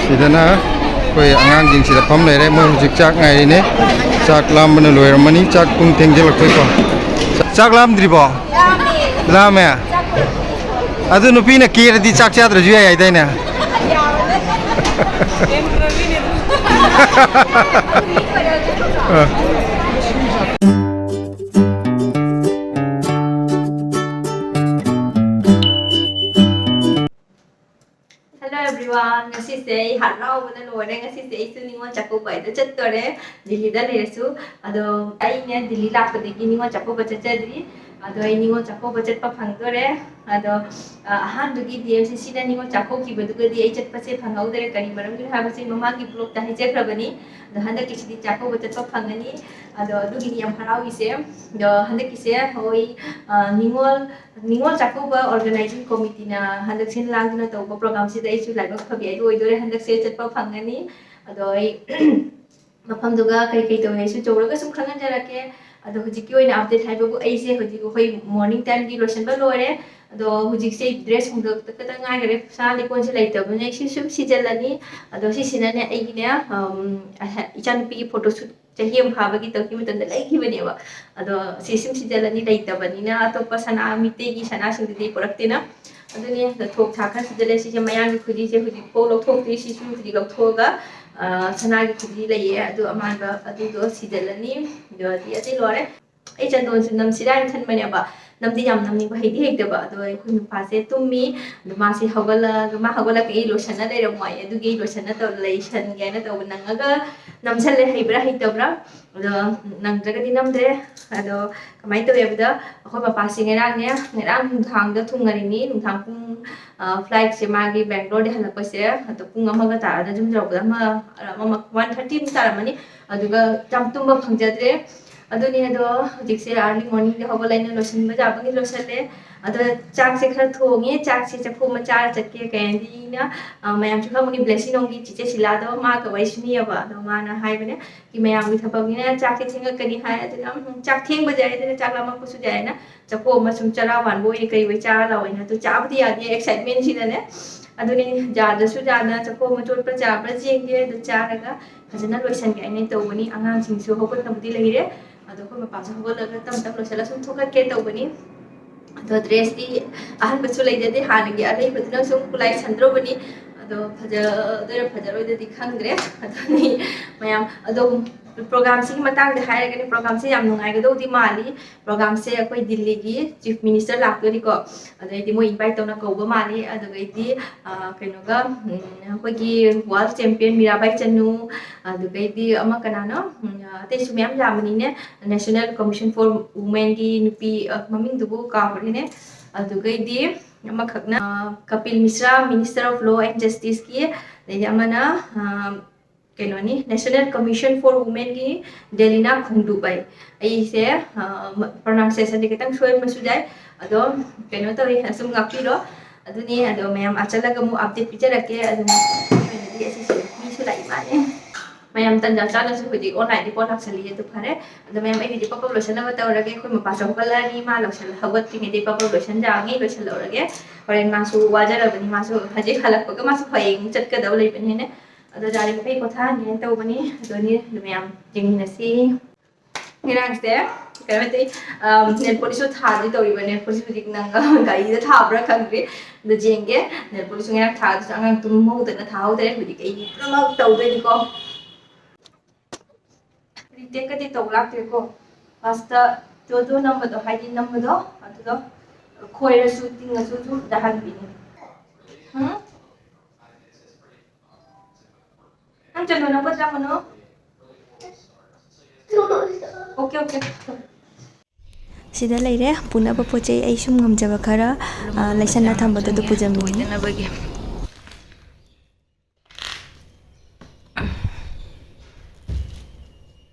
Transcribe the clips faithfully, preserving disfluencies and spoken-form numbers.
ꯁꯤꯗꯅ ꯑꯩꯈꯣꯏ ꯑꯉꯥꯡꯁꯤꯡꯁꯤꯗ ꯐꯝ ꯂꯩꯔꯦ꯫ ꯃꯣꯏ ꯍꯧꯖꯤꯛ ꯆꯥꯛ ꯉꯥꯏꯔꯤꯅꯦ꯫ ꯆꯥꯛ ꯂꯥꯝꯕꯅ ꯂꯣꯏꯔꯝꯃꯅꯤ꯫ ꯆꯥꯛ ꯄꯨꯡ ꯊꯦꯡꯖꯤꯜꯂꯛꯄꯩꯀꯣ꯫ ꯆꯥꯛ ꯂꯥꯝꯗ꯭ꯔꯤꯕꯣ? ꯂꯥꯝꯃꯦ꯫ ꯑꯗꯨ ꯅꯨꯄꯤꯅ ꯀꯦꯔꯗꯤ ꯆꯥꯛ ꯆꯥꯗ꯭ꯔꯁꯨ ꯌꯥꯏ ꯍꯥꯏꯗꯥꯏꯅꯦ? ꯑ꯫ Hello everyone, ꯉꯁꯤꯁꯦ ꯑꯩ ꯍꯔꯥꯎꯕꯅ ꯂꯣꯏꯔꯦ꯫ ꯉꯁꯤꯁꯦ ꯑꯩꯁꯨ ꯅꯤꯉꯣꯜ ꯆꯥꯛꯀꯧꯕ ꯍꯥꯏꯗ ꯆꯠꯇꯣꯔꯦ, ꯗꯤꯜꯂꯤꯗ ꯂꯩꯔꯁꯨ꯫ ꯑꯗꯣ ꯑꯩꯅꯦ ꯗꯤꯜꯂꯤ ꯂꯥꯛꯄꯗꯒꯤ ꯅꯤꯉꯣꯜ ꯆꯥꯛꯀꯧꯕ ꯆꯠꯆꯗ꯭ꯔꯤ꯫ ꯑꯗꯣ ꯑꯩ ꯅꯤꯉꯣꯜ ꯆꯥꯛꯀꯧꯕ ꯆꯠꯄ ꯐꯪꯗꯣꯔꯦ꯫ ꯑꯗꯣ, ꯑ, ꯑꯍꯥꯟꯕꯒꯤ D M C C ꯗ ꯅꯤꯉꯣꯜ ꯆꯥꯛꯀꯧꯈꯤꯕꯗꯨꯒꯗꯤ ꯑꯩ ꯆꯠꯄꯁꯦ ꯐꯪꯍꯧꯗꯔꯦ꯫ ꯀꯔꯤ ꯃꯔꯝꯒꯤꯅꯣ ꯍꯥꯏꯕꯁꯤ ꯃꯃꯥꯡꯒꯤ vlogꯇ ꯍꯥꯏꯖꯈ꯭ꯔꯕꯅꯤ꯫ ꯑꯗꯣ ꯍꯟꯗꯛꯀꯤꯁꯤꯗꯤ ꯆꯥꯛꯀꯧꯕ ꯆꯠꯄ ꯐꯪꯒꯅꯤ꯫ ꯑꯗꯣ ꯑꯗꯨꯒꯤꯗꯤ ꯌꯥꯝ ꯍꯔꯥꯎꯏꯁꯦ꯫ ꯑꯗꯣ ꯍꯟꯗꯛꯀꯤꯁꯦ ꯑꯩꯈꯣꯏ, ꯑ, ꯅꯤꯉꯣꯜ ꯅꯤꯉꯣꯜ ꯆꯥꯛꯀꯧꯕ organizing committeeꯅ ꯍꯟꯗꯛ ꯁꯤꯟ ꯂꯥꯡꯗꯨꯅ ꯇꯧꯕ programꯁꯤꯗ ꯑꯩꯁꯨ ꯂꯥꯏꯕꯛ ꯐꯕꯤ ꯑꯩꯁꯨ ꯑꯣꯏꯗꯣꯔꯦ꯫ ꯍꯟꯗꯛꯁꯦ ꯆꯠꯄ ꯐꯪꯒꯅꯤ꯫ ꯑꯗꯣ ꯑꯩ ꯃꯐꯝꯗꯨꯒ ꯀꯩ ꯀꯩ ꯇꯧꯏ ꯑꯩꯁꯨ ꯆꯧꯔꯒ ꯁꯨꯝ ꯈꯪꯍꯟꯖꯔꯛꯀꯦ꯫ ꯑꯗꯣ ꯍꯧꯖꯤꯛꯀꯤ ꯑꯣꯏꯅ update ꯍꯥꯏꯕꯕꯨ ꯑꯩꯁꯦ ꯍꯧꯖꯤꯛ ꯑꯩꯈꯣꯏ morning timeꯒꯤ ꯂꯣꯏꯁꯤꯟꯕ ꯂꯣꯏꯔꯦ꯫ ꯑꯗꯣ ꯍꯧꯖꯤꯛꯁꯦ dress ꯍꯣꯡꯗꯣꯛꯇ ꯈꯛꯇ ꯉꯥꯏꯈꯔꯦ꯫ ꯁꯅꯥ ꯂꯤꯛꯀꯣꯟꯁꯦ ꯂꯩꯇꯕꯅꯤꯅ ꯑꯩꯁꯨ ꯁꯨꯝ ꯁꯤꯖꯜꯂꯅꯤ꯫ ꯑꯗꯣ ꯁꯤꯁꯤꯅꯅꯦ ꯑꯩꯒꯤꯅꯦ, ꯑꯝ, ꯏꯆꯥꯅꯨꯄꯤꯒꯤ photoshoot ꯆꯍꯤ ꯑꯃ ꯐꯥꯕꯒꯤ ꯇꯧꯈꯤꯕ ꯃꯇꯝꯗ ꯂꯩꯈꯤꯕꯅꯦꯕ꯫ ꯑꯗꯣ ꯁꯤ ꯁꯨꯝ ꯁꯤꯖꯜꯂꯅꯤ, ꯂꯩꯇꯕꯅꯤꯅ ꯑꯇꯣꯞꯄ ꯁꯅꯥ, ꯃꯤꯇꯩꯒꯤ ꯁꯅꯥꯁꯤꯡꯗꯨꯗꯤ ꯄꯨꯔꯛꯇꯦꯅ꯫ ꯑꯗꯨꯅꯦ, ꯑꯗꯣ ꯊꯣꯛ ꯊꯥꯛ ꯈꯔ ꯁꯤꯖꯜꯂꯦ꯫ ꯁꯤꯁꯦ ꯃꯌꯥꯡꯒꯤ ꯈꯨꯖꯤꯁꯦ ꯍꯧꯖꯤꯛꯐꯥꯎ ꯂꯧꯊꯣꯛꯇ꯭ꯔꯤ꯫ ꯁꯤꯁꯨ ꯍꯧꯖꯤꯛ ꯂꯧꯊꯣꯛꯑꯒ, ꯑ, ꯁꯅꯥꯒꯤ ꯈꯨꯖꯤ ꯂꯩꯌꯦ, ꯑꯗꯨ ꯑꯃꯥꯟꯕ ꯑꯗꯨꯗꯣ ꯁꯤꯖꯜꯂꯅꯤ꯫ ꯑꯗꯨ ꯑꯇꯩ, ꯑꯇꯩ ꯂꯣꯏꯔꯦ꯫ ꯑꯩ ꯆꯟꯗꯣꯟꯁꯨ ꯅꯝꯁꯤꯔꯥ ꯍꯥꯏꯅ ꯈꯟꯕꯅꯦꯕ꯫ ꯅꯝꯗꯤ ꯌꯥꯝ ꯅꯝꯅꯤꯡꯕ, ꯍꯩꯗꯤ ꯍꯩꯇꯕ꯫ ꯑꯗꯣ ꯑꯩꯈꯣꯏ ꯅꯨꯄꯥꯁꯦ ꯇꯨꯝꯃꯤ꯫ ꯑꯗꯣ ꯃꯥꯁꯦ ꯍꯧꯒꯠꯂꯒ, ꯃꯥ ꯍꯧꯒꯠꯂꯛꯄꯒꯤ ꯑꯩ ꯂꯣꯏꯁꯟꯅ ꯂꯩꯔꯝꯃꯣ ꯍꯥꯏꯌꯦ꯫ ꯑꯗꯨꯒꯤ ꯑꯩ ꯂꯣꯏꯁꯟꯅ ꯇꯧ-, ꯂꯩꯁꯟꯒꯦ ꯍꯥꯏꯅ ꯇꯧꯕ꯫ ꯅꯪꯉꯒ ꯅꯝꯁꯜꯂꯦ, ꯍꯩꯕ꯭ꯔꯥ ꯍꯩꯇꯕ꯭ꯔꯥ꯫ ꯑꯗꯣ ꯅꯪꯗ꯭ꯔꯒꯗꯤ ꯅꯝꯗ꯭ꯔꯦ꯫ ꯑꯗꯣ ꯀꯃꯥꯏꯅ ꯇꯧꯋꯦ ꯍꯥꯏꯕꯗ, ꯑꯩꯈꯣꯏ ꯃꯄꯥꯁꯤ ꯉꯔꯥꯡꯅꯦ, ꯉꯔꯥꯡ ꯅꯨꯡꯗꯥꯡꯗ ꯊꯨꯡꯉꯔꯤꯅꯤ꯫ ꯅꯨꯡꯗꯥꯡ ꯄꯨꯡ, ꯑ, flightꯁꯦ ꯃꯥꯒꯤ ꯕꯦꯡꯒ꯭ꯂꯣꯔꯗꯒꯤ ꯍꯜꯂꯛꯄꯁꯦ, ꯑꯗꯣ ꯄꯨꯡ ꯑꯃꯒ ꯇꯥꯔꯗ ꯌꯨꯝ ꯌꯧꯔꯛꯄꯗ ꯑꯃ, ꯑꯃ, one thirty ꯃꯨꯛ ꯇꯥꯔꯝꯃꯅꯤ꯫ ꯑꯗꯨꯒ ꯌꯥꯝ ꯇꯨꯝꯕ ꯐꯪꯖꯗ꯭ꯔꯦ꯫ ꯑꯗꯨꯅꯤ, ꯑꯗꯣ ꯍꯧꯖꯤꯛꯁꯦ early morningꯗ ꯍꯧꯒꯠꯂꯦ, ꯑꯩꯅ ꯂꯣꯏꯁꯤꯟꯕ ꯌꯥꯕꯒꯤ ꯂꯣꯏꯁꯤꯜꯂꯦ꯫ ꯑꯗꯣ ꯆꯥꯛꯁꯦ ꯈꯔ ꯊꯣꯡꯉꯦ, ꯆꯥꯛꯁꯦ ꯆꯐꯨ ꯑꯃ ꯆꯥꯔ ꯆꯠꯀꯦ꯫ ꯀꯩ ꯍꯥꯏꯅꯤ, ꯑ, ꯃꯌꯥꯝꯁꯨ ꯈꯪꯕꯅꯤ, ꯕ꯭ꯂꯦꯁꯤꯡꯂꯣꯝꯒꯤ ꯆꯤꯆꯦ ꯁꯤꯂꯥꯗꯣ, ꯃꯥꯒ ꯋꯥꯔꯤ ꯁꯤꯟꯅꯩꯌꯦꯕ꯫ ꯑꯗꯣ ꯃꯥꯅ ꯍꯥꯏꯕꯅꯦ, "ꯀꯤ ꯃꯌꯥꯝꯒꯤ ꯊꯕꯛꯅꯤꯅ ꯆꯥꯛꯁꯦ ꯊꯦꯡꯉꯛꯀꯅꯤ" ꯍꯥꯏ꯫ ꯑꯗꯨꯅ, "ꯎꯝ, ꯆꯥꯛ ꯊꯦꯡꯕꯁꯦ ꯍꯥꯏꯗꯅ ꯆꯥꯛ ꯂꯥꯝꯃꯛꯄꯁꯨ ꯌꯥꯏꯅ ꯆꯐꯨ ꯑꯃ ꯁꯨꯝ ꯆꯔꯥ ꯋꯥꯟꯕ ꯑꯣꯏꯅ ꯀꯩ ꯑꯣꯏ ꯆꯥꯔ ꯂꯥꯛꯑꯣꯏꯅ"꯫ ꯑꯗꯨ ꯆꯥꯕꯗꯤ ꯌꯥꯗꯦ, excitementꯁꯤꯗꯅꯦ꯫ ꯑꯗꯨꯅꯤ, ꯌꯥꯗ꯭ꯔꯁꯨ ꯌꯥꯅ ꯆꯐꯨ ꯑꯃ ꯆꯣꯠꯄ꯭ꯔꯥ ꯆꯥꯕ꯭ꯔꯥ ꯌꯦꯡꯒꯦ꯫ ꯑꯗꯨ ꯆꯥꯔꯒ ꯐꯖꯅ ꯂꯣꯏꯁꯟꯒꯦ ꯍꯥꯏꯅ ꯇꯧꯕꯅꯤ꯫ ꯑꯉꯥꯡꯁꯤꯡꯁꯨ ꯍꯧꯒꯠꯅꯕꯗꯤ ꯂꯩꯔꯦ꯫ ꯑꯗꯣ ꯑꯩꯈꯣꯏ ꯃꯄꯥꯁꯨ ꯍꯧꯒꯠꯂꯒ ꯇꯞ ꯇꯞ ꯂꯣꯏꯁꯜꯂ ꯁꯨꯝ ꯊꯣꯛꯂꯛꯀꯦ ꯇꯧꯕꯅꯤ꯫ ꯑꯗꯣ dressꯇꯤ ꯑꯍꯟꯕꯁꯨ ꯂꯩꯖꯗꯦ, ꯍꯥꯟꯅꯒꯤ ꯑꯔꯩꯕꯗꯨꯅ ꯁꯨꯝ ꯀꯨꯂꯥꯏ ꯁꯟꯗ꯭ꯔꯣꯕꯅꯤ꯫ ꯑꯗꯣ ꯐꯖꯗꯣꯏꯔꯥ ꯐꯖꯔꯣꯏꯗ꯭ꯔꯗꯤ ꯈꯪꯗ꯭ꯔꯦ꯫ ꯑꯗꯨꯅꯤ ꯃꯌꯥꯝ꯫ ꯑꯗꯣ programꯁꯤꯒꯤ ꯃꯇꯥꯡꯗ ꯍꯥꯏꯔꯒꯅꯤ, programꯁꯦ ꯌꯥꯝ ꯅꯨꯡꯉꯥꯏꯒꯗꯧꯗꯤ ꯃꯥꯜꯂꯤ꯫ Programꯁꯦ ꯑꯩꯈꯣꯏ ꯗꯤꯜꯂꯤꯒꯤ Chief Minister ꯂꯥꯛꯇꯣꯏꯅꯤꯀꯣ꯫ ꯑꯗꯩꯗꯤ ꯃꯣꯏ invite ꯇꯧꯅ ꯀꯧꯕ ꯃꯥꯜꯂꯤ꯫ ꯑꯗꯨꯒꯩꯗꯤ, ꯑ, ꯀꯩꯅꯣꯒ, ꯎꯝ, ꯑꯩꯈꯣꯏꯒꯤ world champion ꯃꯤꯔꯥꯕꯥꯏ ꯆꯅꯨ, ꯑꯗꯨꯒꯩꯗꯤ ꯑꯃ ꯀꯅꯥꯅꯣ? ꯎꯝ, ꯑꯇꯩꯁꯨ ꯃꯌꯥꯝ ꯌꯥꯝꯕꯅꯤꯅꯦ꯫ National Commission for Womenꯒꯤ ꯅꯨꯄꯤ, ꯑ, ꯃꯃꯤꯡꯗꯨꯕꯨ ꯀꯥꯎꯈ꯭ꯔꯦꯅꯦ꯫ ꯑꯗꯨꯒꯩꯗꯤ ꯑꯃꯈꯛꯅ, ꯑ, Kapil ꯃꯤꯁ꯭ꯔꯥ, Minister of Law and Justiceꯀꯤ, ꯑꯗꯩꯗꯤ ꯑꯃꯅ, ꯑ, ꯀꯩꯅꯣꯅꯤ, National Commission for Womenꯒꯤ ꯗꯦꯂꯤꯅꯥ ꯈꯣꯡꯗꯨꯕꯩ꯫ ꯑꯩꯁꯦ, ꯑ, ꯃ-, pronunciationꯗꯤ ꯈꯤꯇꯪ ꯁꯣꯏꯔꯝꯕꯁꯨ ꯌꯥꯏ꯫ ꯑꯗꯣ ꯀꯩꯅꯣ ꯇꯧꯋꯤ, ꯑꯁꯨꯝ ꯉꯥꯛꯄꯤꯔꯣ꯫ ꯑꯗꯨꯅꯦ, ꯑꯗꯣ ꯃꯌꯥꯝ ꯑꯥ ꯆꯠꯂꯒ ꯑꯃꯨꯛ update ꯄꯤꯖꯔꯛꯀꯦ꯫ ꯑꯗꯨꯝ ꯑꯩꯒꯤ ꯑꯣꯏꯅꯗꯤ ꯑꯁꯤꯁꯦ ꯃꯤꯁꯨ ꯂꯥꯛꯏ ꯃꯥꯜꯂꯦ꯫ ꯃꯌꯥꯝ ꯇꯟꯖꯥ ꯆꯥꯅꯁꯨ ꯍꯧꯖꯤꯛ onlineꯗꯤ ꯄꯣꯠ ꯂꯥꯛꯁꯜꯂꯤ, ꯑꯗꯨ ꯐꯔꯦ꯫ ꯑꯗꯣ ꯃꯌꯥꯝ, ꯑꯩꯒꯤꯗꯤ ꯄꯞ ꯄꯞ ꯂꯣꯏꯁꯟꯅꯕ ꯇꯧꯔꯒꯦ꯫ ꯑꯩꯈꯣꯏ ꯃꯄꯥꯁꯨ ꯍꯧꯒꯠꯂꯛꯑꯅꯤ, ꯃꯥ ꯂꯧꯁꯜ-, ꯍꯧꯒꯠꯇ꯭ꯔꯤꯉꯩꯗꯒꯤ ꯄꯞ ꯄꯞ ꯂꯣꯏꯁꯟꯖꯔꯅꯤ, ꯂꯣꯏꯁꯜꯍꯧꯔꯒꯦ꯫ ꯍꯣꯔꯦꯟ ꯃꯥꯁꯨ ꯋꯥꯖꯔꯕꯅꯤ, ꯃꯥꯁꯨ ꯍꯧꯖꯤꯛ ꯍꯜꯂꯛꯄꯒ ꯃꯥꯁꯨ ꯍꯌꯦꯡ ꯑꯃꯨꯛ ꯆꯠꯀꯗꯕ ꯂꯩꯕꯅꯤꯅ꯫ ꯑꯗꯣ ꯌꯥꯔꯤꯃꯈꯩ ꯄꯣꯊꯥꯍꯟꯒꯦꯅ ꯇꯧꯕꯅꯤ꯫ ꯑꯗꯨꯅꯤ, ꯑꯗꯨ ꯃꯌꯥꯝ ꯌꯦꯡꯃꯤꯟꯅꯁꯤ꯫ ꯉꯔꯥꯡꯁꯦ ꯀꯩꯅꯣ ꯇꯧꯏ, ꯑꯝ, nail polish ꯁꯨ ꯊꯥꯗꯣꯏ ꯇꯧꯔꯤꯕꯅꯦ꯫ Polish ꯍꯧꯖꯤꯛ ꯅꯪ ꯒꯥꯔꯤꯗ ꯊꯥꯕ꯭ꯔꯥ ꯈꯪꯗ꯭ꯔꯤ꯫ ꯑꯗꯨ ꯌꯦꯡꯒꯦ꯫ Nail polish ꯁꯨ ꯉꯔꯥꯡ ꯊꯥꯗꯨꯁꯨ ꯑꯉꯥꯡ ꯇꯨꯝꯍꯧꯗꯅ ꯊꯥꯍꯧꯗ꯭ꯔꯦ꯫ ꯍꯧꯖꯤꯛ ꯑꯩ ꯄꯨꯝꯅꯃꯛ ꯇꯧꯗꯣꯏꯅꯤꯀꯣ꯫ Retake ꯀꯗꯤ ꯇꯧ ꯂꯥꯛꯇ꯭ꯔꯦꯀꯣ꯫ First ꯇ ꯖꯣꯗꯣ ꯅꯝꯕꯗꯣ, ꯍꯥꯏꯗꯤ ꯅꯝꯕꯗꯣ, ꯑꯗꯨꯗꯣ ꯈꯣꯏꯔꯁꯨ ꯇꯤꯡꯉꯁꯨ ꯑꯗꯨꯝ ꯌꯥꯍꯟꯕꯤꯅꯤ꯫ ꯎꯝ? ꯅꯪ ꯆꯠꯂꯣ, ꯅꯪ ꯄꯣꯠ ꯆꯥꯝꯃꯨꯅꯣ꯫ Okay, okay. ꯁꯤꯗ ꯂꯩꯔꯦ ꯄꯨꯅꯕ ꯄꯣꯠ ꯆꯩ꯫ ꯑꯩ ꯁꯨꯝ ꯉꯝꯖꯕ ꯈꯔ, ꯑ, ꯂꯩꯁꯟꯅ ꯊꯝꯕꯗꯣ ꯑꯗꯨ ꯄꯨꯖꯕꯅꯤ꯫ ꯑꯣꯏꯗꯅꯕꯒꯤ꯫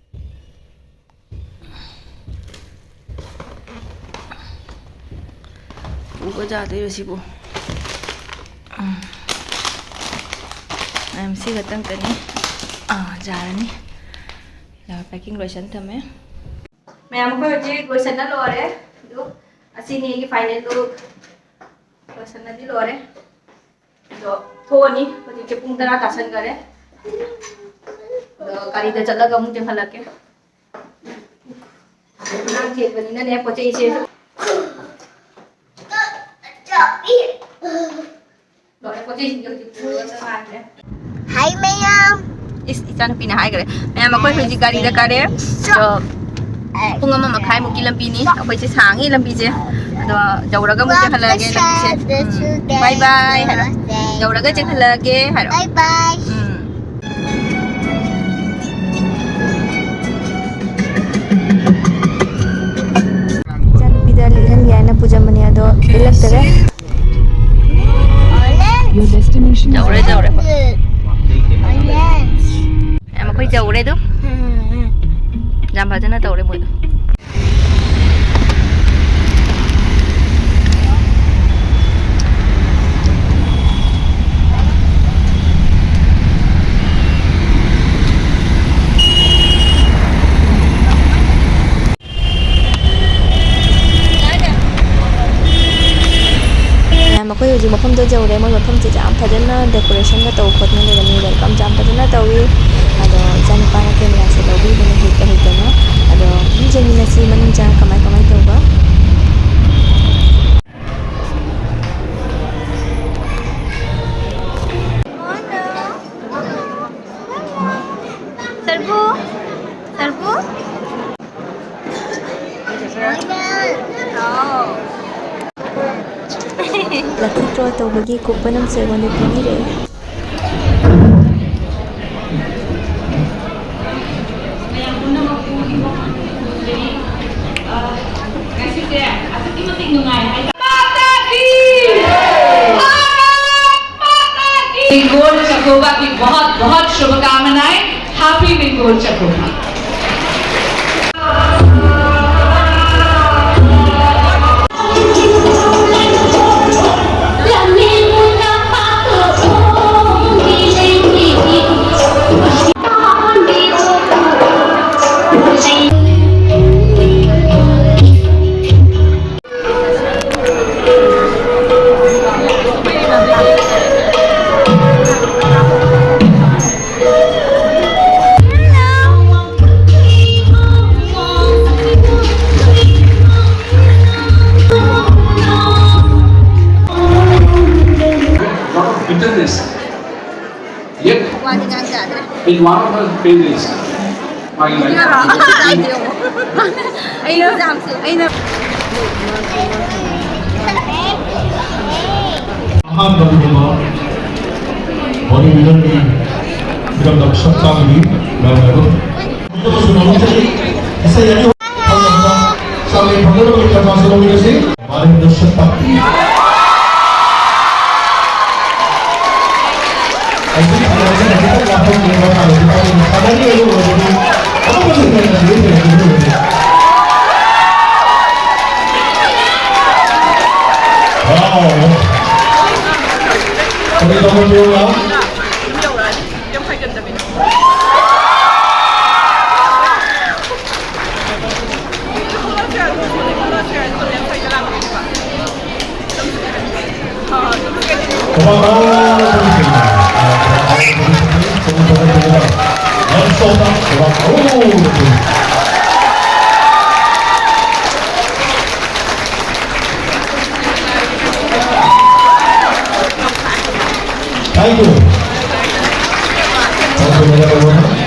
ꯎꯕ ꯌꯥꯗꯣꯏꯔꯣ ꯁꯤꯕꯨ? ꯎꯝ꯫ ꯃꯌꯥꯝ ꯁꯤ ꯈꯛꯇꯪꯇꯅꯤ꯫ ꯑꯥ, ꯌꯥꯔꯅꯤ꯫ ꯄꯦꯀꯤꯡ ꯂꯣꯏꯁꯟ ꯊꯝꯃꯦ꯫ ꯃꯌꯥꯝ, ꯑꯩꯈꯣꯏ ꯍꯧꯖꯤꯛ ꯂꯣꯏꯁꯟꯅ ꯂꯣꯏꯔꯦ꯫ ꯑꯗꯨ ꯑꯁꯤꯅꯤ ꯑꯩꯒꯤ final look꯫ ꯂꯣꯏꯁꯟꯅꯗꯤ ꯂꯣꯏꯔꯦ꯫ ꯑꯗꯣ ꯊꯣꯛꯑꯅꯤ꯫ ꯍꯧꯖꯤꯛꯁꯦ ꯄꯨꯡ ꯇꯔꯥ ꯇꯥꯁꯟꯈꯔꯦ꯫ ꯑꯗꯣ ꯒꯥꯔꯤꯗ ꯆꯠꯂꯒ ꯑꯃꯨꯛ ꯆꯦꯟꯈꯠꯂꯛꯀꯦ꯫ ꯑꯉꯥꯡ ꯆꯦꯟꯕꯅꯤꯅꯅꯦ, ꯄꯣꯠ ꯆꯩꯁꯦ ꯂꯣꯏꯔꯦ, ꯄꯣꯠ ꯆꯩꯁꯤꯡꯁꯦ ꯍꯧꯖꯤꯛ ꯄꯨꯔꯒ ꯆꯠꯈ꯭ꯔꯦ꯫ ꯍꯥꯏ ꯃꯌꯥꯝ꯫ ꯏꯁ, ꯏꯆꯥꯅꯨꯄꯤꯅ ꯍꯥꯏꯈ꯭ꯔꯦ꯫ ꯃꯌꯥꯝ, ꯑꯩꯈꯣꯏ ꯍꯧꯖꯤꯛ ꯒꯥꯔꯤꯗ ꯀꯥꯔꯦ꯫ ꯑꯗꯣ ꯄꯨꯡ ꯑꯃ ꯃꯈꯥꯏꯃꯨꯛꯀꯤ ꯂꯝꯕꯤꯅꯤ꯫ ꯑꯩꯈꯣꯏꯁꯦ ꯁꯥꯡꯉꯤ ꯂꯝꯕꯤꯁꯦ꯫ ꯑꯗꯣ ꯌꯧꯔꯒ ꯑꯃꯨꯛ ꯆꯦꯟꯈꯠꯂꯛꯑꯒꯦ ꯂꯝꯕꯤꯁꯦ꯫ ꯎꯝ꯫ Bye bye ꯍꯥꯏꯔꯣ꯫ ꯌꯧꯔꯒ ꯆꯦꯟꯈꯠꯂꯛꯑꯒꯦ ꯍꯥꯏꯔꯣ꯫ Bye bye꯫ ꯎꯝ꯫ ꯏꯆꯥꯅꯨꯄꯤꯗ ꯂꯤꯠꯍꯟꯒꯦ ꯍꯥꯏꯅ ꯄꯨꯖꯕꯅꯦ, ꯑꯗꯣ ꯂꯤꯠꯂꯛꯇꯔꯦ꯫ ꯌꯧꯔꯦ, ꯌꯧꯔꯦ꯫ ꯌꯥꯝ ꯑꯩꯈꯣꯏ ꯌꯧꯔꯦ ꯑꯗꯨꯝ꯫ ꯌꯥꯝ ꯐꯖꯅ ꯇꯧꯔꯦ ꯃꯣꯏꯗꯣ꯫ ꯃꯌꯥꯝ, ꯑꯩꯈꯣꯏ ꯍꯧꯖꯤꯛ ꯃꯐꯝꯗꯣ ꯌꯧꯔꯦ꯫ ꯃꯣꯏ ꯃꯐꯝꯁꯤꯁꯨ ꯌꯥꯝ ꯐꯖꯅ decorationꯒ ꯇꯧ ꯈꯣꯠꯇꯅ ꯂꯩꯔꯝꯃꯤ꯫ Welcome ꯌꯥꯝ ꯐꯖꯅ ꯇꯧꯏ꯫ ꯑꯗꯣ ꯏꯆꯥꯅꯨꯄꯥꯅ cameraꯁꯦ ꯂꯧꯕꯤꯕꯅꯦ ꯍꯩꯇ ꯍꯩꯇꯅ꯫ ꯑꯗꯣ ꯑꯗꯨꯝ ꯌꯦꯡꯃꯤꯟꯅꯁꯤ ꯃꯅꯨꯡ ꯆꯪꯉ ꯀꯃꯥꯏ ꯀꯃꯥꯏ ꯇꯧꯕ꯫ ꯁꯔꯕꯨ, ꯁꯔꯕꯨ꯫ Lucky draw ꯇꯧꯕꯒꯤ coupon ꯑꯃꯁꯨ ꯑꯩꯉꯣꯟꯗ ꯄꯤꯕꯤꯔꯛꯑꯦ꯫ ꯃꯌꯥꯝ ꯄꯨꯝꯅꯃꯛꯄꯨ ꯏꯕꯨꯡ ꯑꯃ ꯈꯨꯔꯨꯝꯖꯔꯤ꯫ ꯑ, ꯉꯁꯤꯁꯦ ꯑꯗꯨꯛꯀꯤ ꯃꯇꯤꯛ ꯅꯨꯡꯉꯥꯏ ꯍꯥꯏꯇꯥꯔꯦ꯫ ꯃꯥꯇꯥ ꯀꯤ! ꯚꯥꯔꯠ ꯃꯥꯇꯥ ꯀꯤ! ꯃꯤꯡꯒꯣꯜ ꯆꯥꯛꯀꯧꯕꯒꯤ बहुत बहुत शुभकामनाएं। Happy ꯃꯤꯡꯒꯣꯜ ꯆꯥꯛꯀꯧꯕ꯫ Marvelous. ꯃꯥꯒꯤ ꯂꯥꯏꯔꯤꯛ ꯑꯩꯅ ꯑꯩꯅ ꯑꯍꯥꯟꯕ ꯒꯨꯔꯨ ꯕꯣꯗꯤ ꯕꯤꯜꯗꯔꯒꯤ ꯐꯤꯂꯝꯗ ꯁꯛ ꯇꯥꯛꯂꯤꯕꯤ ꯃꯌꯥꯝ ꯑꯗꯨ ꯏꯁꯩ ꯑꯅꯤ ꯑꯍꯨꯝ ꯐꯪꯂꯕꯗ ꯆꯥꯡꯌꯦꯡ ꯐꯪꯅꯅꯕꯒꯤ ꯇꯥꯟꯖꯥꯁꯨ ꯂꯧꯃꯤꯟꯅꯁꯤ꯫ ꯃꯥꯂꯦꯝꯗ ꯁꯛ ꯇꯥꯛꯄꯤ꯫ Thank you. Thank you, madam.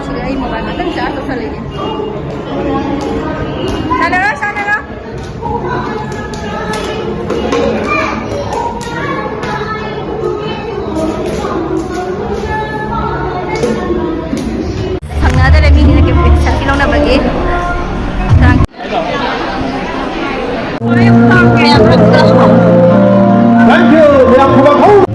ꯁꯤꯗ ꯑꯩ ꯃꯣꯕꯥꯏꯜ ꯉꯥꯛꯇꯪ ꯆꯥꯔꯖ ꯇꯧꯁꯜꯂꯤꯒꯦ꯫ ꯁꯥꯟꯅꯔꯣ, ꯁꯥꯟꯅꯔꯣ꯫ ꯁꯪꯅꯗꯔꯦ ꯃꯤꯅꯤꯅ ꯀꯦꯝ ꯁꯦꯜꯐꯤ ꯂꯧꯅꯕꯒꯤ꯫ Thank you, ꯃꯌꯥꯝ ꯊꯕꯛ ꯍꯧ꯫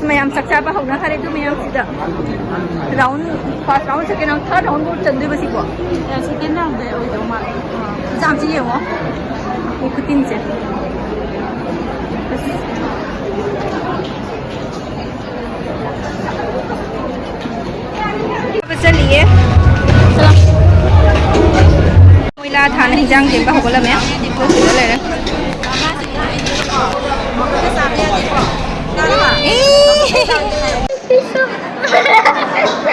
ꯃꯌꯥꯝ ꯆꯥꯛ ꯆꯥꯕ ꯍꯧꯅꯈꯔꯦ꯫ ꯑꯗꯨ ꯃꯌꯥꯝꯁꯤꯗ round, first round, second round, third round ꯐꯥꯎ ꯆꯟꯗꯣꯏꯕ ꯁꯤꯕꯣ? ꯑꯦ, second round ꯗ ꯑꯣꯏꯗꯧ ꯃꯥꯜꯂꯦ꯫ ꯑꯥ, ꯌꯥꯝꯁꯤ ꯌꯦꯡꯉꯣ꯫ ꯃꯤ ꯈꯨꯇꯤꯟꯁꯦ꯫ ꯑꯁ꯫ ꯆꯠꯂꯤꯌꯦ꯫ ꯃꯣꯏꯂꯥ ꯊꯥꯅ ꯍꯤꯟꯖꯥꯡ ꯁꯦꯝꯕ ꯍꯧꯒꯠꯂꯝꯃꯦ꯫ ꯑꯩꯈꯣꯏ ꯁꯤꯗ ꯂꯩꯔꯦ꯫ ꯏ!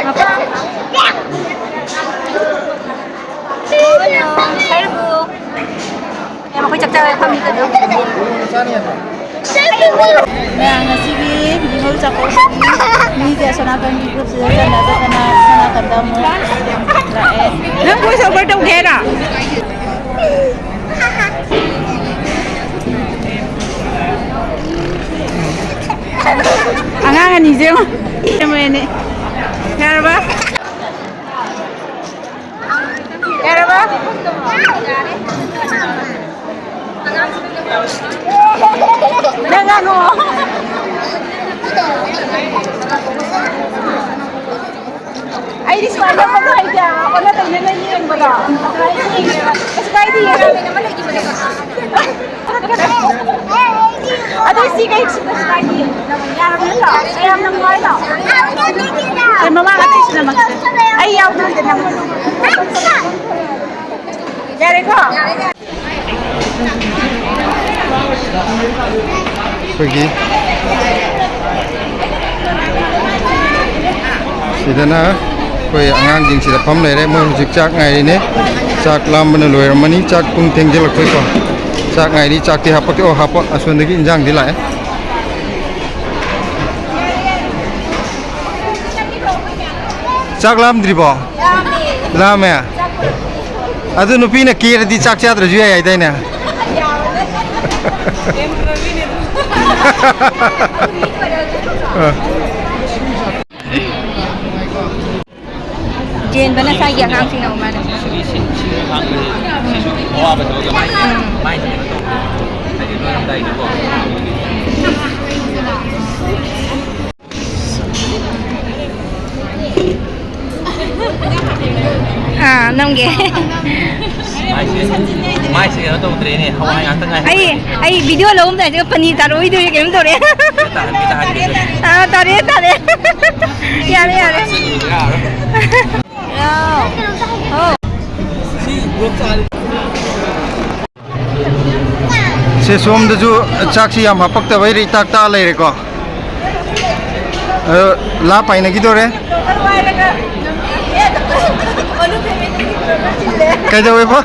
ꯃꯄꯥ꯫ ꯍꯥꯏꯔꯕꯣ? ꯑꯦ, ꯃꯈꯣꯏ ꯆꯥꯛ ꯆꯥꯕ ꯐꯝꯃꯤ ꯀꯩꯅꯣ꯫ ꯃꯌꯥꯝ ꯉꯁꯤꯒꯤ ꯅꯤꯉꯣꯜ ꯆꯥꯛꯀꯧꯕꯒꯤ ꯃꯤꯁꯦ ꯑꯁꯣꯝ ꯅꯥꯀꯟꯒꯤ group ꯁꯤꯗ ꯆꯠꯅꯗꯗꯅ ꯑꯁꯣꯝ ꯅꯥꯀꯟꯗ ꯑꯃꯨꯛ ꯂꯥꯛꯑꯦ꯫ ꯅꯪ voice over ꯇꯧꯒꯦ ꯍꯥꯏꯔꯣ? ꯑꯉꯥꯡ ꯑꯅꯤꯁꯦ ꯌꯦꯡꯉꯣ꯫ ꯌꯥꯔꯕ? ꯌꯥꯔꯕ? ꯅꯪ ꯉꯥꯡꯉꯣ꯫ ꯑꯩꯗꯤ ꯁꯨꯃꯥꯏꯅ ꯇꯧꯕꯗꯣ ꯍꯩꯇꯦ ꯍꯥꯏꯕ, ꯑꯣꯟꯅ ꯇꯩꯅꯅ ꯌꯦꯡꯕꯗꯣ꯫ ꯑꯗꯨꯃꯥꯏꯅ ꯌꯦꯡꯉꯦꯕ꯫ ꯀꯩꯁꯨ ꯀꯥꯏꯗꯤꯌꯦ꯫ ꯑꯗꯨ ꯁꯤ ꯀꯩ ꯁꯨ ꯀꯩꯁꯨ ꯀꯥꯏꯗꯤꯌꯦ꯫ ꯌꯥꯔꯕ ꯅꯠꯇ꯭ꯔꯣ? ꯌꯥꯝꯅ ꯅꯨꯡꯉꯥꯏꯗꯣ? ꯑꯩ ꯃꯃꯥꯡ ꯑꯇꯩꯁꯨ ꯅꯝꯃꯛꯀꯦ꯫ ꯑꯩ ꯌꯥꯎꯗ꯭ꯔꯗꯤ ꯅꯝꯃꯛꯀꯦ꯫ ꯌꯥꯔꯦꯀꯣ? ꯑꯩꯈꯣꯏꯒꯤ ꯁꯤꯗꯅ ꯑꯩꯈꯣꯏ ꯑꯉꯥꯡꯁꯤꯡꯁꯤꯗ ꯐꯝ ꯂꯩꯔꯦ꯫ ꯃꯣꯏ ꯍꯧꯖꯤꯛ ꯆꯥꯛ ꯉꯥꯏꯔꯤꯅꯦ꯫ ꯆꯥꯛ ꯂꯥꯝꯕꯅ ꯂꯣꯏꯔꯝꯃꯅꯤ꯫ ꯆꯥꯛ ꯄꯨꯡ ꯊꯦꯡꯖꯤꯜꯂꯛꯄꯩꯀꯣ꯫ ꯆꯥꯛ ꯉꯥꯏꯔꯤ꯫ ꯆꯥꯛꯇꯤ ꯍꯥꯞꯄꯛꯀꯦ꯫ ꯑꯣ, ꯍꯥꯞꯄ꯫ ꯑꯁꯣꯝꯗꯒꯤ ꯏꯟꯖꯥꯡꯗꯤ ꯂꯥꯛꯑꯦ꯫ ꯆꯥꯛ ꯂꯥꯝꯗ꯭ꯔꯤꯕꯣ? ꯂꯥꯝꯃꯦ꯫ ꯑꯗꯨ ꯅꯨꯄꯤꯅ ꯀꯦꯔꯗꯤ ꯆꯥꯛ ꯆꯥꯗ꯭ꯔꯁꯨ ꯌꯥꯏ ꯍꯥꯏꯗꯥꯏꯅꯦ? ꯑ꯫ ꯆꯦꯟꯕꯅ ꯉꯁꯥꯏꯒꯤ ꯑꯉꯥꯡꯁꯤꯡꯅ ꯑꯃꯨꯛ ꯃꯥꯅ꯫ ꯁꯤꯒꯤ ꯁꯤ-, ꯁꯤꯁꯨ ꯍꯥꯡꯕꯁꯦ ꯎꯝ꯫ ꯃꯥꯏꯁꯦ ꯀꯩꯅꯣ ꯇꯧꯕ꯫ ꯍꯥꯏꯗꯤ ꯂꯣꯏꯔꯝꯗꯥꯏꯒꯤꯀꯣ꯫ ꯅꯪꯒꯤ꯫ ꯃꯥꯏꯁꯦ, ꯃꯥꯏꯁꯦ ꯀꯩꯅꯣ ꯇꯧꯗ꯭ꯔꯦꯅꯦ, ꯍꯋꯥꯏ ꯉꯥꯛꯇ ꯉꯥꯏ꯫ ꯑꯩ, ꯑꯩ ꯚꯤꯗꯤꯑꯣ ꯂꯧꯔꯝꯗꯥꯏꯁꯤꯗ ꯄꯅꯤ ꯇꯥꯔꯛꯑꯣꯏꯗꯣꯏꯔꯦ, ꯀꯩꯅꯣꯝ ꯇꯧꯔꯦ꯫ ꯇꯥꯍꯟꯒꯦ, ꯇꯥꯍꯟꯒꯦ꯫ ꯑꯥ, ꯇꯥꯔꯦ, ꯇꯥꯔꯦ꯫ ꯌꯥꯔꯦ, ꯌꯥꯔꯦ꯫ ꯌꯥꯔꯣꯏ꯫ ꯍꯥꯎ꯫ ꯍꯥꯎ꯫ ꯁꯦ, ꯁꯣꯝꯗꯁꯨ ꯆꯥꯛꯁꯤ ꯌꯥꯝ ꯍꯥꯄꯛꯇꯕꯩ ꯏꯇꯥꯛ ꯇꯥꯛꯑ ꯂꯩꯔꯦꯀꯣ꯫ ꯑꯗꯣ ꯂꯥ ꯄꯥꯏꯅꯈꯤꯗꯣꯔꯦ꯫ ꯀꯩꯗꯧꯋꯦꯕ?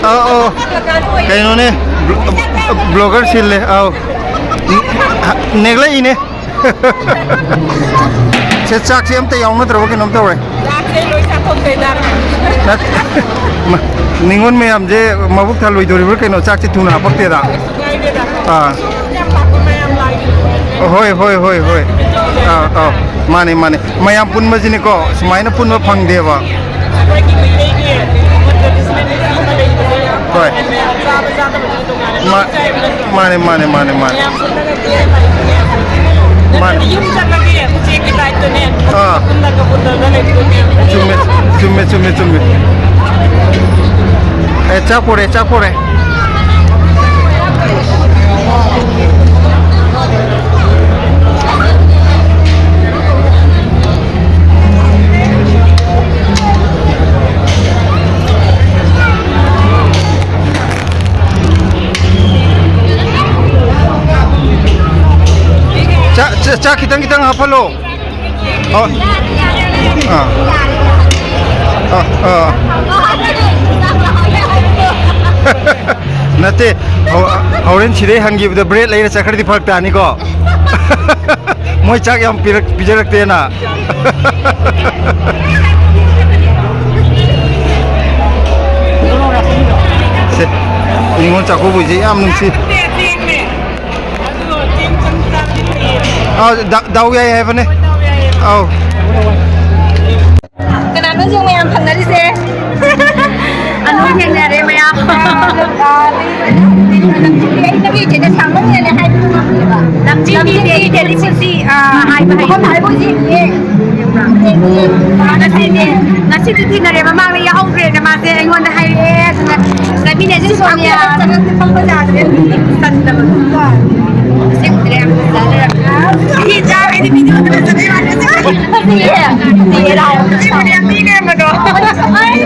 ꯑꯥ, ꯑꯧ꯫ ꯀꯩꯅꯣꯅꯦ, ꯕ꯭ꯂꯣꯒꯔ ꯁꯤꯜꯂꯦ꯫ ꯑꯧ꯫ ꯅꯦꯛꯂꯛꯏꯅꯦ꯫ ꯁꯦ, ꯆꯥꯛꯁꯦ ꯑꯝꯇ ꯌꯥꯎꯅꯗ꯭ꯔꯕ ꯀꯩꯅꯣꯝ ꯇꯧꯔꯦ꯫ ꯆꯥꯛꯁꯦ ꯂꯣꯏ ꯆꯥꯊꯣꯛꯈ꯭ꯔꯦꯗ꯫ ꯅꯠ-, ꯃ-, ꯅꯤꯉꯣꯜ ꯃꯌꯥꯝꯁꯦ ꯃꯕꯨꯛ ꯊꯜꯂꯣꯏꯗꯣꯔꯤꯕ꯭ꯔꯥ ꯀꯩꯅꯣ? ꯆꯥꯛꯁꯦ ꯊꯨꯅ ꯍꯥꯄꯛꯇꯦꯗ꯫ ꯀꯩꯁꯨ ꯀꯥꯏꯗꯦꯗ꯫ ꯑꯥ꯫ ꯌꯥꯝ ꯂꯥꯛꯄ ꯃꯌꯥꯝ ꯂꯥꯛꯏ꯫ ꯍꯣꯏ, ꯍꯣꯏ, ꯍꯣꯏ, ꯍꯣꯏ꯫ ꯑꯥ, ꯑꯥ꯫ ꯃꯥꯅꯦ, ꯃꯥꯅꯦ꯫ ꯃꯌꯥꯝ ꯄꯨꯟꯕꯁꯤꯅꯤꯀꯣ, ꯁꯨꯃꯥꯏꯅ ꯄꯨꯟꯕ ꯐꯪꯗꯦꯕ꯫ ꯑꯩꯈꯣꯏꯒꯤ ꯃꯩꯇꯩꯒꯤ traditional ꯑꯃ ꯂꯩꯕꯅꯦ꯫ ꯍꯣꯏ꯫ ꯃꯌꯥꯝ ꯆꯥꯕ ꯆꯥꯗꯕꯗꯨꯗꯤ ꯇꯣꯉꯥꯟꯅ ꯃꯥ-, ꯆꯥꯏꯕ ꯅꯠꯇ꯭ꯔꯣ? ꯃꯥꯅꯦ, ꯃꯥꯅꯦ, ꯃꯥꯅꯦ, ꯃꯥꯅꯦ꯫ ꯃꯌꯥꯝ ꯄꯨꯜꯂꯒ ꯀꯦꯔ ꯂꯥꯛꯏꯅꯦ꯫ ꯃꯥꯅꯦ꯫ ꯅꯠꯇ꯭ꯔꯗꯤ ꯌꯨꯝ ꯆꯠꯂꯒꯦ, ꯎꯆꯦꯛꯀꯤ type ꯇꯅꯦ꯫ ꯑꯥ꯫ ꯄꯨꯜꯂꯒ ꯄꯨꯜꯂꯒ ꯂꯩꯕꯗꯣ ꯃꯌꯥꯝ꯫ ꯆꯨꯝꯃꯦ, ꯆꯨꯝꯃꯦ, ꯆꯨꯝꯃꯦ, ꯆꯨꯝꯃꯦ꯫ ꯑꯦ, ꯆꯥꯛ ꯄꯣꯔꯦ, ꯆꯥꯛ ꯄꯣꯔꯦ꯫ ꯆꯥꯛ, ꯆꯥꯛ, ꯆꯥꯛ ꯈꯤꯇꯪ ꯈꯤꯇꯪ ꯍꯥꯞꯍꯜꯂꯣ꯫ ꯑꯣ꯫ ꯑꯥ꯫ ꯑꯥ, ꯑꯥ꯫ ꯅꯠꯇꯦ, ꯍꯣ-, ꯍꯣꯔꯦꯟ ꯁꯤꯗꯩ ꯍꯟꯈꯤꯕꯗ bread ꯂꯩꯔ ꯆꯠꯈ꯭ꯔꯗꯤ ꯐꯔꯛ ꯇꯥꯅꯤꯀꯣ꯫ ꯃꯣꯏ ꯆꯥꯛ ꯌꯥꯝ ꯄꯤꯔꯛ-, ꯄꯤꯖꯔꯛꯇꯦꯅ꯫ ꯁꯦ, ꯅꯤꯉꯣꯜ ꯆꯥꯛꯀꯧꯕꯁꯦ ꯌꯥꯝ ꯅꯨꯡꯁꯤ꯫ ꯑꯥ, ꯗꯥ-, ꯗꯥꯎ ꯌꯥꯏ ꯍꯥꯏꯕꯅꯦ꯫ ꯑꯧ꯫ ꯀꯅꯥꯅꯣ ꯁꯤ ꯃꯌꯥꯝ ꯐꯪꯅꯔꯤꯁꯦ? ꯑꯅꯨ ꯊꯦꯡꯅꯔꯦ ꯃꯌꯥꯝ꯫ ꯑꯩ ꯅꯪꯒꯤ ꯏꯆꯦꯗ ꯁꯥꯡꯃꯟꯒꯅꯤ ꯍꯥꯏꯕ ꯉꯝꯗꯦꯕ꯫ ꯂꯝꯖꯤꯡꯕꯤ ꯗꯦꯂꯤ ꯄꯨꯟꯁꯤ, ꯑꯥ, ꯍꯥꯏꯕ ꯍꯩ꯫ ꯃꯐꯝ ꯍꯥꯏꯕ ꯍꯧꯖꯤꯛ ꯌꯦꯡꯉꯦ꯫ ꯉꯁꯤꯗꯤ ꯁꯤꯁꯨ ꯊꯦꯡꯅꯔꯦ, ꯃꯃꯥꯡꯗ ꯌꯥꯎꯍꯧꯗ꯭ꯔꯦꯅ ꯃꯥꯁꯦ ꯑꯩꯉꯣꯟꯗ ꯍꯥꯏꯔꯛꯑꯦ꯫ ꯑꯗꯨꯅ ꯆꯠꯃꯤꯟꯅꯁꯤ ꯁꯣꯅꯤꯌꯥ꯫ ꯆꯪꯉꯛꯇꯦ, ꯐꯝꯕ ꯌꯥꯗ꯭ꯔꯦ꯫ ꯇꯟꯗꯕ꯫ ꯑꯁꯦꯡꯕꯗꯤ ꯌꯥꯝ ꯐꯖꯗ꯭ꯔꯦ꯫ ꯁꯤ ꯆꯥ ꯑꯩꯗꯤ ꯚꯤꯗꯤꯑꯣꯗ ꯐꯖꯕꯩ ꯋꯥꯅꯤ꯫ ꯐꯖꯩꯌꯦ꯫ ꯐꯖꯩꯌꯦ, ꯂꯥꯛꯑꯣ꯫ ꯌꯥꯝ ꯃꯤ ꯂꯩꯔꯝꯕꯗꯣ꯫ ꯑꯩ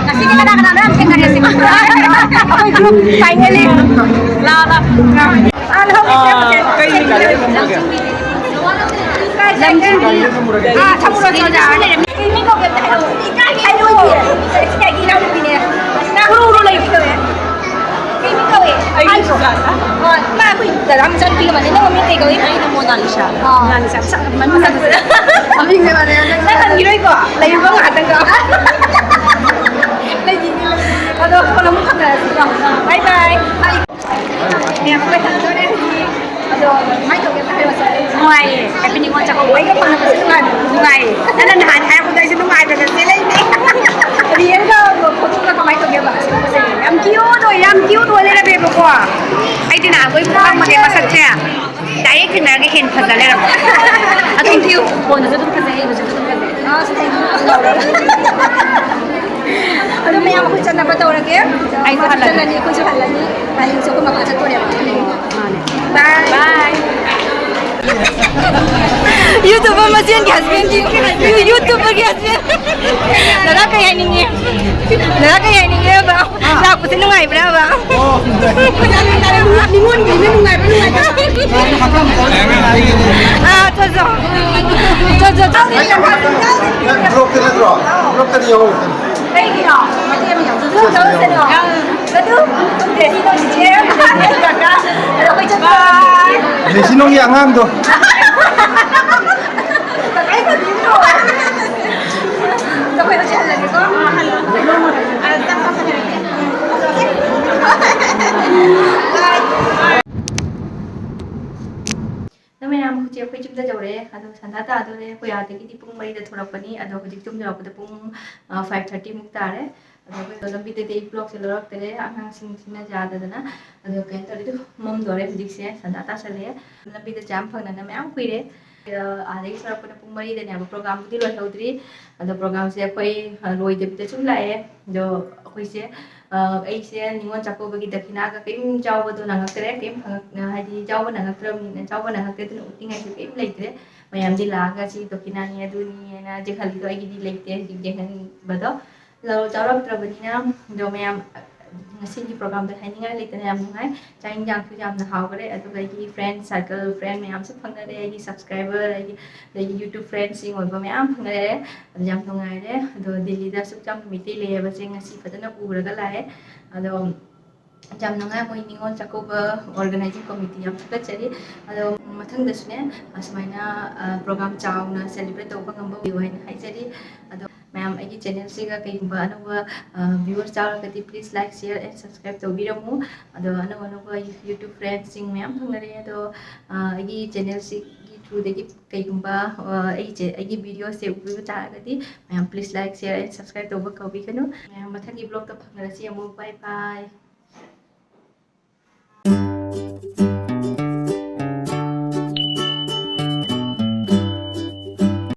ꯉꯁꯤꯗꯤ ꯀꯅꯥ ꯀꯅꯥꯅꯣ ꯌꯥꯝ ꯊꯦꯡꯅꯔꯦ ꯁꯤꯕꯣ? ꯑꯩꯈꯣꯏ group finally꯫ ꯂꯥꯛꯑꯣ, ꯂꯥꯛꯑꯣ꯫ ꯑꯥ, ꯂꯧꯍꯧꯒꯦ, ꯑꯥ, ꯁꯦꯝꯃꯒꯦ꯫ ꯀꯩ ꯂꯩꯒꯦ? ꯂꯝꯖꯤꯡꯕꯤ꯫ ꯑꯥ, ꯊꯝꯃꯨꯔꯣ, ꯆꯣ, ꯆꯣ꯫ ꯃꯤ ꯀꯧꯒꯦ ꯑꯝꯇ ꯍꯥꯏꯔꯛꯑꯣ꯫ ꯏꯀꯥꯏ, ꯍꯥꯏꯔꯛꯑꯣ꯫ ꯏꯀꯥꯏ, ꯏꯅꯥꯎꯅꯨꯄꯤꯅꯦ꯫ ꯀꯧꯔꯣ, ꯂꯩꯌꯨ꯫ ꯀꯩ ꯃꯤꯡ ꯀꯧꯋꯦ? ꯑꯩ ꯁꯨꯖꯥꯇꯥ꯫ ꯍꯣꯏ, ꯃꯥ ꯑꯩꯈꯣꯏ ꯗꯗꯥ ꯃꯆꯥꯅꯨꯄꯤ ꯑꯃꯅꯦ꯫ ꯅꯪ ꯃꯃꯤꯡ ꯀꯩ ꯀꯧꯏ? ꯑꯩꯅ ꯃꯣꯅꯥꯂꯤꯁꯥ꯫ ꯑꯥ꯫ ꯃꯣꯅꯥꯂꯤꯁꯥ ꯃꯁꯛ ꯐꯖꯕ꯫ ꯃꯃꯤꯡꯁꯦ ꯃꯥꯟꯅꯩ꯫ ꯅꯪ ꯍꯟꯈꯤꯔꯣꯏꯀꯣ? ꯂꯩꯌꯨꯀꯣ ꯉꯥꯏꯍꯥꯛꯇꯪꯀꯣ꯫ ꯂꯩꯈꯤꯒꯦ, ꯂꯩꯈꯤꯒꯦ꯫ ꯑꯗꯣ ꯀꯣꯟꯅ ꯑꯃꯨꯛ ꯐꯪꯅꯔꯁꯤꯀꯣ꯫ Bye bye꯫ ꯃꯌꯥꯝ ꯑꯩꯈꯣꯏ ꯍꯟꯗꯣꯔꯦ ꯍꯧꯖꯤꯛ꯫ ꯑꯗꯣ ꯀꯃꯥꯏꯅ ꯇꯧꯒꯦ ꯑꯝꯇ ꯍꯥꯏꯔꯛꯑꯣ꯫ ꯅꯨꯡꯉꯥꯏꯌꯦ꯫ Happy New Year ꯆꯥꯛꯀꯧꯕ꯫ ꯑꯩꯒ ꯐꯪꯅꯕꯁꯦ ꯅꯨꯡꯉꯥꯏꯕ꯭ꯔꯣ? ꯅꯨꯡꯉꯥꯏꯌꯦ꯫ ꯅꯪꯅ ꯅꯍꯥꯟ ꯍꯥꯏꯔꯛꯄꯗꯣ ꯑꯩꯁꯨ ꯅꯨꯡꯉꯥꯏꯗꯅ ꯆꯦꯜꯂꯛꯏꯅꯦ꯫ Realꯒ photoꯒ ꯀꯃꯥꯏꯅ ꯇꯧꯒꯦꯕ? ꯑꯁꯦꯡꯕꯁꯦ ꯌꯥꯝ cute ꯑꯣꯏ, ꯌꯥꯝ cute ꯑꯣꯏ ꯂꯩꯔꯝꯃꯦꯕꯀꯣ꯫ ꯑꯩꯗꯤ ꯅꯍꯥꯟꯈꯣꯏ ꯈꯪꯕꯅꯦ ꯃꯁꯛꯁꯦ꯫ Direct ꯊꯦꯡꯅꯔꯒ ꯍꯦꯟꯅ ꯐꯖ ꯂꯩꯔꯝꯃꯦ꯫ ꯑꯗꯨꯝ ꯊꯤꯌꯨ꯫ ꯐꯣꯟꯗꯁꯨ ꯑꯗꯨꯝ ꯐꯖꯩ, ꯍꯧꯖꯤꯛꯁꯨ ꯑꯗꯨꯝ ꯐꯖꯩ꯫ ꯑꯁ, thank you꯫ ꯑꯗꯣ ꯃꯌꯥꯝ ꯑꯩꯈꯣꯏ ꯆꯠꯅꯕ ꯇꯧꯔꯒꯦ꯫ ꯑꯩꯁꯨ ꯍꯜꯂꯒꯦ꯫ ꯆꯠꯂꯅꯤ, ꯑꯩꯈꯣꯏꯁꯨ ꯍꯜꯂꯅꯤ꯫ ꯍꯌꯦꯡꯁꯨ ꯑꯩꯈꯣꯏ ꯃꯄꯥ ꯆꯠꯇꯣꯔꯦꯕ꯫ ꯃꯥꯅꯦ꯫ Bye꯫ Bye꯫ YouTuber ꯃꯁꯦꯟꯒꯤ husbandꯗꯤ, YouTuberꯒꯤ husband꯫ ꯗꯗꯥ ꯀꯩ ꯍꯥꯏꯅꯤꯡꯉꯤ? ꯗꯗꯥ ꯀꯩ ꯍꯥꯏꯅꯤꯡꯉꯦꯕ? ꯂꯥꯛꯄꯁꯦ ꯅꯨꯡꯉꯥꯏꯕ꯭ꯔꯥꯕ? ꯑꯣ꯫ ꯅꯤꯉꯣꯜꯒꯤꯅ ꯅꯨꯡꯉꯥꯏꯕ꯭ꯔꯥ, ꯅꯨꯡꯉꯥꯏꯇꯕ꯭ꯔꯥ? ꯑꯥ, ꯆꯣ, ꯆꯣ꯫ ꯆꯣ, ꯆꯣ, ꯆꯣ꯫ ꯅꯪ groupꯇ ꯅꯠꯇ꯭ꯔꯣ? Groupꯇꯗꯤ ꯌꯥꯎꯍꯧ꯫ ꯀꯩꯒꯤꯅꯣ? ꯃꯇꯦꯛ ꯑꯃ ꯌꯥꯎꯖꯁꯅꯨ꯫ ꯌꯥꯎꯖꯁꯅꯨ꯫ ꯑꯗꯨ ꯗ꯭ꯔꯦꯁꯤ ꯇꯧꯁꯤꯁꯦ꯫ ꯑꯗꯣ ꯑꯩꯈꯣꯏ ꯆꯠꯄ꯫ ꯗ꯭ꯔꯦꯁꯤ ꯅꯣꯡꯒꯤ ꯑꯉꯥꯡꯗꯣ꯫ ꯑꯩ ꯐꯕꯤꯔꯣ꯫ ꯑꯗꯣ ꯑꯩꯈꯣꯏ ꯍꯧꯖꯤꯛ ꯍꯜꯂꯒꯦꯀꯣ꯫ ꯑꯥ, ꯍꯜꯂꯣ꯫ ꯑꯥ, ꯆꯥꯛ ꯆꯥꯊꯣꯛꯈꯤꯔꯣꯏꯒꯦ꯫ ꯑꯗꯣ ꯃꯌꯥꯝ, ꯍꯧꯖꯤꯛ ꯑꯩꯈꯣꯏ ꯌꯨꯝꯗ ꯌꯧꯔꯛꯑꯦ꯫ ꯑꯗꯣ ꯁꯟꯗꯥ ꯇꯥꯗꯣꯔꯦ꯫ ꯑꯩꯈꯣꯏ ꯑꯥꯗꯒꯤꯗꯤ ꯄꯨꯡ ꯃꯔꯤꯗ ꯊꯣꯔꯛꯄꯅꯤ꯫ ꯑꯗꯣ ꯍꯧꯖꯤꯛ ꯌꯨꯝ ꯌꯧꯔꯛꯄꯗ ꯄꯨꯡ, ꯑ, five thirty ꯃꯨꯛ ꯇꯥꯔꯦ꯫ ꯑꯗꯣ ꯑꯩꯈꯣꯏꯗꯣ ꯂꯝꯕꯤꯗꯗꯤ ꯑꯩ vlogꯁꯦ ꯂꯧꯔꯛꯇꯔꯦ, ꯑꯉꯥꯡꯁꯤꯡꯁꯤꯅ ꯌꯥꯗꯗꯅ꯫ ꯑꯗꯣ ꯀꯩꯅꯣ ꯇꯧꯔꯦ, ꯑꯗꯨ ꯃꯝꯗꯣꯔꯦ ꯍꯧꯖꯤꯛꯁꯦ, ꯁꯟꯗꯥ ꯇꯥꯁꯜꯂꯛꯑꯦ꯫ ꯂꯝꯕꯤꯗ ꯆꯥꯝ ꯐꯪꯅꯅ ꯃꯌꯥꯝ ꯀꯨꯏꯔꯦ꯫ ꯑꯥꯗꯒꯤ ꯊꯣꯔꯛꯄꯅ ꯄꯨꯡ ꯃꯔꯤꯗꯅꯦꯕ꯫ ꯄ꯭ꯔꯣꯒ꯭ꯔꯥꯝꯕꯨꯗꯤ ꯂꯣꯏꯍꯧꯗ꯭ꯔꯤ꯫ ꯑꯗꯣ ꯄ꯭ꯔꯣꯒ꯭ꯔꯥꯝꯁꯦ ꯑꯩꯈꯣꯏ, ꯑ, ꯂꯣꯏꯗꯕꯤꯗ ꯁꯨꯝ ꯂꯥꯛꯑꯦ꯫ ꯑꯗꯣ ꯑꯩꯈꯣꯏꯁꯦ, ꯑ, ꯑꯩꯁꯦ ꯅꯤꯉꯣꯜ ꯆꯥꯛꯀꯧꯕꯒꯤ ꯗꯈꯤꯅꯥꯒ ꯀꯔꯤꯝ ꯆꯥꯎꯕꯗꯣ ꯅꯪꯉꯛꯇ꯭ꯔꯦ꯫ ꯀꯔꯤꯝ ꯐꯪꯉꯛ-, ꯑ, ꯍꯥꯏꯗꯤ ꯆꯥꯎꯕ ꯅꯪꯉꯛꯇ꯭ꯔꯕꯅꯤꯅ, ꯆꯥꯎꯕ ꯅꯪꯉꯛꯇ꯭ꯔꯦ꯫ ꯑꯗꯨꯅ ꯎꯠꯅꯤꯡꯉꯥꯏꯁꯨ ꯀꯔꯤꯝ ꯂꯩꯇ꯭ꯔꯦ꯫ ꯃꯌꯥꯝꯗꯤ ꯂꯥꯛꯑꯒ ꯁꯤ ꯗꯈꯤꯅꯥꯅꯤ ꯑꯗꯨꯅꯤ ꯍꯥꯏꯅ ꯆꯦꯛꯍꯜꯂꯤꯗꯣ ꯑꯩꯒꯤꯗꯤ ꯂꯩꯇꯦ ꯍꯧꯖꯤꯛ ꯆꯦꯛꯍꯟꯕꯗꯣ꯫ ꯂꯧ ꯆꯥꯎꯔꯛꯇ꯭ꯔꯕꯅꯤꯅ꯫ ꯑꯗꯣ ꯃꯌꯥꯝ, ꯉꯁꯤꯒꯤ ꯄ꯭ꯔꯣꯒ꯭ꯔꯥꯝꯗ ꯍꯥꯏꯅꯤꯡꯉꯥꯏ ꯂꯩꯇꯅ ꯌꯥꯝ ꯅꯨꯡꯉꯥꯏ꯫ ꯆꯥꯛ ꯏꯟꯖꯥꯡꯁꯨ ꯌꯥꯝꯅ ꯍꯥꯎꯈꯔꯦ꯫ ꯑꯗꯨꯒ ꯑꯩꯒꯤ friend circle, friend ꯃꯌꯥꯝꯁꯨ ꯐꯪꯅꯔꯦ꯫ ꯑꯩꯒꯤ subscriber, ꯑꯩꯒꯤ, ꯑꯗꯒꯤ YouTube friendꯁꯤꯡ ꯑꯣꯏꯕ ꯃꯌꯥꯝ ꯐꯪꯅꯔꯦ꯫ ꯑꯗꯨ ꯌꯥꯝ ꯅꯨꯡꯉꯥꯏꯔꯦ꯫ ꯑꯗꯣ ꯗꯤꯜꯂꯤꯗ ꯑꯁꯨꯛ ꯌꯥꯝꯅ ꯃꯩꯇꯩ ꯂꯩꯌꯦꯕꯁꯦ ꯉꯁꯤ ꯐꯖꯅ ꯎꯔꯒ ꯂꯥꯛꯑꯦ꯫ ꯑꯗꯣ ꯌꯥꯝ ꯅꯨꯡꯉꯥꯏ꯫ ꯃꯣꯏ ꯅꯤꯉꯣꯜ ꯆꯥꯛꯀꯧꯕ organizing committee ꯌꯥꯝ ꯊꯥꯒꯠꯆꯔꯤ꯫ ꯑꯗꯣ ꯃꯊꯪꯗꯁꯨꯅꯦ, ꯑꯁꯨꯃꯥꯏꯅ, ꯑ, ꯄ꯭ꯔꯣꯒ꯭ꯔꯥꯝ ꯆꯥꯎꯅ celebrate ꯇꯧꯕ ꯉꯝꯕ ꯑꯣꯏꯌꯨ ꯍꯥꯏꯅ ꯍꯥꯏꯖꯔꯤ꯫ ꯑꯗꯣ ꯃꯌꯥꯝ ꯑꯩꯒꯤ channelꯁꯤꯒ ꯀꯩꯒꯨꯝꯕ ꯑꯅꯧꯕ, ꯑ, viewers ꯌꯥꯎꯔꯒꯗꯤ please like, share and subscribe ꯇꯧꯕꯤꯔꯝꯃꯨ꯫ ꯑꯗꯣ ꯑꯅꯧ ꯑꯅꯧꯕ YouTube friendsꯁꯤꯡ ꯃꯌꯥꯝ ꯐꯪꯅꯔꯦ꯫ ꯑꯗꯣ, ꯑ, ꯑꯩꯒꯤ channelꯁꯤꯒꯤ throughꯗꯒꯤ ꯀꯩꯒꯨꯝꯕ, ꯑ, ꯑꯩ ꯆꯦ-, ꯑꯩꯒꯤ videoꯁꯦ ꯎꯕꯤꯕ ꯇꯥꯔꯒꯗꯤ ꯃꯌꯥꯝ please like, share and subscribe ꯇꯧꯕ ꯀꯥꯎꯕꯤꯒꯅꯨ꯫ ꯃꯌꯥꯝ ꯃꯊꯪꯒꯤ vlogꯇ ꯐꯪꯅꯔꯁꯤ ꯑꯃꯨꯛ꯫ Bye bye꯫